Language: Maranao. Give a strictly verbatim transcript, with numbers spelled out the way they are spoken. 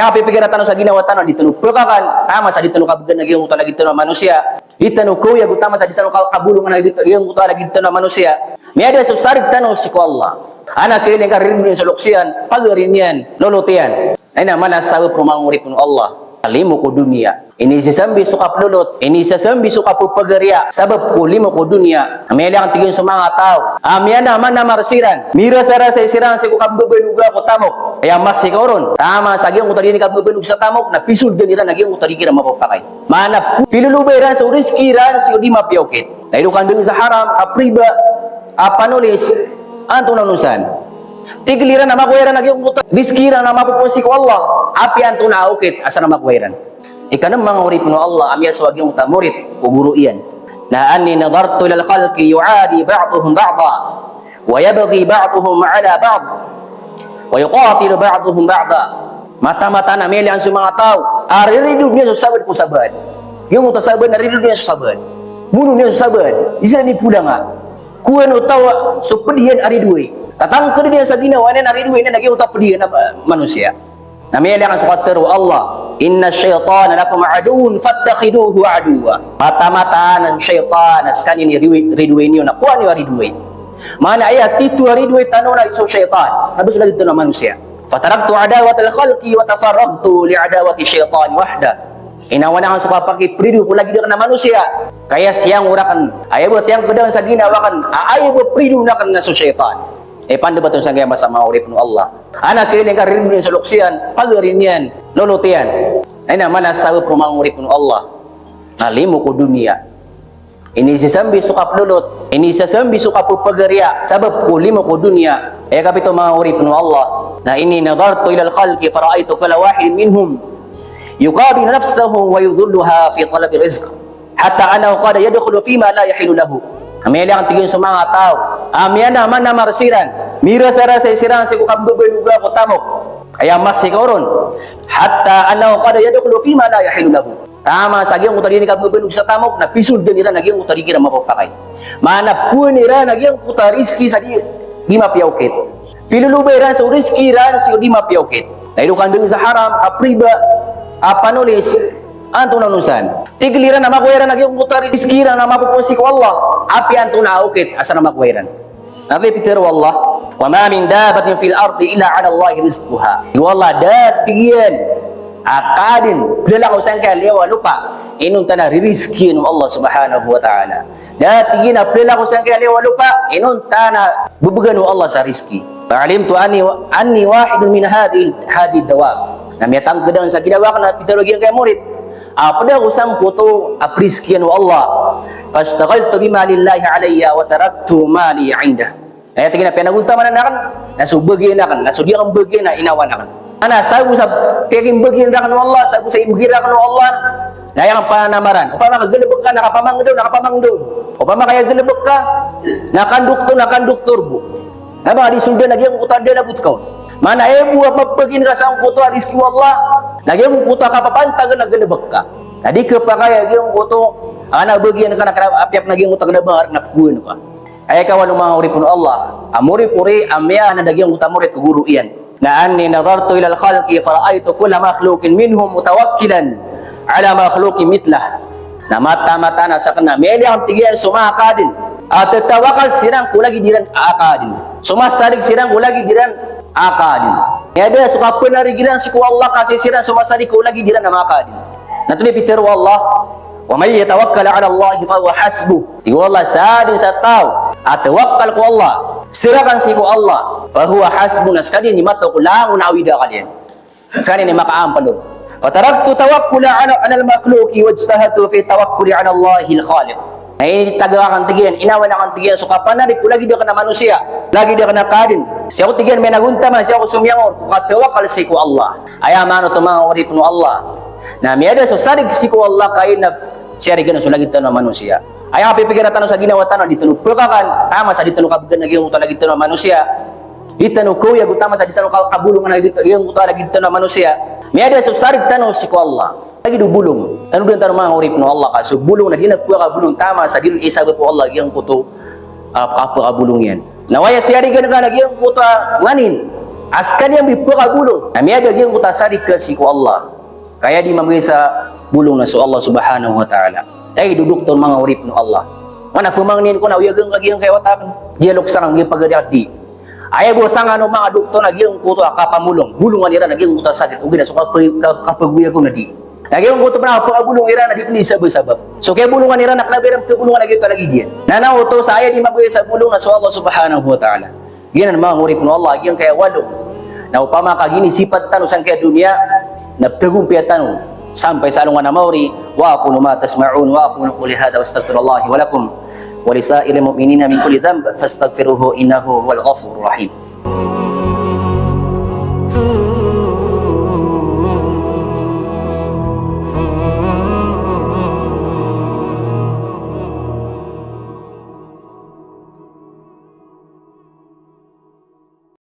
Aya kapipikira tano sa ginawa tano, di tano pekakan, taman sa di tano kabgan a giyangkoto a lagid tano a manosiya. Di tano kaoyag o taman sa di tano ka-, kabolongan a giyangkoto a lagid tano a manosiya. Miyada so sarig tano sii ko Allah. Ana kailangan ka riridoin so loks iyan, pagari niyan, lolot iyan. Na ino man a sabap roo, manga oripn o Allah? Limo ko doniya. Inisasambi so kaplolot, inisasambi so kapepagariya, sabap ko limo ko doniya. Miyaliyakan, tig iyan, so manga taw a miyanamar siran, mirasarasay siran sii ko kambebenoga ko tamok. Aya masikaw ron, taman sa giyangkoto a di niyan kabebenog sa tamok, na pisoldan iran a giyangkoto a di kiran mapapakay. Maana, pilolobay iran so rizki iran sii ko di mapiya okit. Na ino kandang sa haram, kapriba, a panolis, antonaa onon san. Tig iran a makowa iran a giyangkoto a rizki iran a mapopoon sii ko Allah, apiya antonaa a okit a san a makowa iran. Ikanem, manga oripn o Allah, a miyasowa a giyangkoto a morit ko goro iyan. Na anni nadhartu ilal khalqi yu'adi ba'duhum ba'da, wa yabghi ba'duhum ala ba'd, wa yuqatilu ba'duhum ba'da. Mataan-mataan a miyaliyakan so manga taw a riridoon iyan so sabaad ko sabaad. Giyangkoto a sabaad na riridoon iyan so sabaad. Monoon iyan so sabaad. Di siran ipolanga. Kowaan o taw so ped iyan a ridoay. Tatangked iyan sa ginawa niyan a ridoay niyan a giyangkoto a ped iyan a, ah, manosiya. Na miyaliyakan so katharo o Allah, "Innash shaytana lakum aduwwun fattakhiduhu aduwwa." Mataan-mataan a so shaytan a sekaniyan i ridoay, ridoay niyo, na kowaa niyo a ridoay. Maana aya tito a ridoay tano na so shaytan, na ba so lagid tano a manosiya. "Fataraktu adawatal khalqi wa tafarraghtu li adawati shaytani wahda." Inawan aken so kapakiprido ko lagid aken a manosiya. Ka aya siyangor aken, aya bo tiyangked aken sa ginawa aken, a aya bo pridoon aken na so shaytan. Aya pandebat on sangkaya masa, manga oripn o Allah. Ana kailangan ka riridoin so loks iyan, pagari niyan, lolot iyan. Na ino man a sabap roo, manga oripn o Allah? Na limo ko doniya. Inisasambi so kaplolot, inisasambi so kapepagariya, sabap ko limo ko doniya. Aya kapito, manga oripn o Allah, na inni nadhartu ilal khalqi fara'aytu kulla wahidin minhum yuqadilu nafsahu wa yudhilluha fi talabi rizq, hatta annahu qad yadkhulu fima la yahillu lahu. Miyaliyakan, tig iyan, so manga taw a miyanamar-namar siran, mirasarasay siran sii ko kambebenoga ko tamok. Aya masikaw ron, hatta annahu qad yadkhulu fima la yahillu lahu. Taman sa giyangkoto a di niyan kabebenog sa tamok, na pisoldan iran a giyangkoto a di kiran mapapakay. Maana, kowaan iran a giyangkoto a rizki sa di, di mapiya okit. Pilolobay iran so rizki iran sii ko di mapiya okit. Na ino kandang sa haram, kapriba, a panolis, antonaa onon san. Tig iran a makowa iran a giyangkoto a rizki iran a mapopoon sii ko Allah, apiya antonaa a okit a san a makowa iran. Na aya pitharo o Allah, "Wa ma min dabbatin fil ardi illa 'ala Allahi rizquha." Tig o Allah, da, tig iyan, a kaadn, plalakaw sangkaya liyawaw a lopa, inonta na ririzkian o Allah subhanahu wa ta'ala. Da, tig iyan, a plalakaw sangkaya liyawaw a lopa, inonta na bebegan o Allah sa rizki. Fa 'alimtu anni, anni wahidun min hadhihi, hadhihi dawab. Na miyatangked aken sa ginawa aken, a pitharo a giyangkaya morit, a ped ako sangkoto a prizkian o Allah. Fashtaghaltu bima lillahi alayya wa taraktu ma li 'indah. Aya tig iyan a piyanagontamanan aken na so bagian aken, na so di aken bagian na inawan aken. Ana, sago sa piyakimbagian raken o Allah, sago sa imbgay raken o Allah, na aya aken pananamaran. Opama ka galebek ka, na kapamangdaw, na kapamangdaw. Opama ka aya galebek ka, na kandoktor, na kandoktor bo. Na ba ka di soldan a giyangkoto a dalabot ka on. Maana aya bo a mabagian ka sangkoto a rizki o Allah, na giyangkoto a kapapantagan a galebek ka. Na di khapakay a giyangkoto a kena a bagian ka, na kena a apiya pen a giyangkoto a kena a ba nga rek na pkowaan ka. Aya ikawalo, manga oripn o Allah, a moripori a miyaanad a giyangkoto a morit ko goro iyan. Na anni nadhartu ilal khalqi fara'aytu kulla makhluqin minhum mutawakkilan 'ala makhluqin mithlah. Na mataan-mataan a saken a miyaliyakan, tig iyan, so manga kaadn a tatawakal siran ko lagid iran a kaadn. So masarig siran ko lagid iran a kaadn. Miyada so kapenarig iran sii ko Allah ka sii siran so masarig ko lagid iran a manga kaadn. Na antonaa i pitharo o Allah, "Wa man yatawakkal 'ala Allahi fahuwa hasbuh." Tig o Allah, sadn sa taw a tawakkal ko Allah, serakan sii ko Allah, fahuwa hasbuh, na sekaniyan i mataw ko langon a awid a akal iyan. Sekaniyan i makaampal on. Fataraktu tawakkula 'ala, 'alal makhluqi wajtahadtu fi tawakkuli 'ala Allahil Khaliq. Na initagaw aken, tig iyan, inawan aken, tig iyan, so kapanarig ko lagid aken a manosiya, lagid aken a kaadn. Sii ako, tig iyan, miyanagontaman, sii ako somiyangor ko katawakal sii ko Allah. Aya maana oto, manga oripn o Allah, na miyada so sarig sii ko Allah ka aya na siyarigan so lagid tano a manosiya. Aya kapipikira tano sa ginawa tano, di tano pekakan, taman sa di tano kabgan a giyangkoto a lagid tano a manosiya. Di tano kaoyag o taman sa di tano ka-, kabolongan a giyangkoto a lagid tano a manosiya. Miyada so sarig tano sii ko Allah. Lagid o bolong. Tanodan tano, manga oripn o Allah, ka so bolong na di na pekabolong taman sa di ron isabap o Allah giyangkoto a kapekabolong iyan. Na aya siyarigan ka na giyangkoto a nganin, A skaniyan bo i pkabolong na miyada giyangkoto a sarika sii ko Allah. Ka aya di mabgay sa bolong na so Allah subhanahu wa ta'ala. Ay, dodoktor, manga oripn o Allah. Mana pmangnin ko na oyagan ka giyangkaya wata akn. Di a loks angka giyangkaya pagari a di. Aya bo sangano manga doktor na giyangkoto a kapamolong. Bolongan iran a giyangkoto a sakit. Ogaid na so kap-, kap-, kapagoyag on a di. Na giyangkoto pn a pkabolong iran a di pn di sabap-sabap. So kiyabolongan iran na kna ba iran pkabolongan a giyoto a lagid iyan. Na na oto sa aya di mabgay sa bolong na so Allah subhanahu wa ta'ala. Giyanan manga oripn o Allah, giyangkaya walo. Na opama ka ginisipat tano sangkaya doniya, na pthagompiya tano sampay sa alongan a maori. Wa aqulu ma tasma'un, wa aqulu qawli hadha wa astaghfirullaha li wa lakum wa li sa'iril mu'minina min kulli dhanb, fastaghfiruhu innahu huwal ghafurur rahim.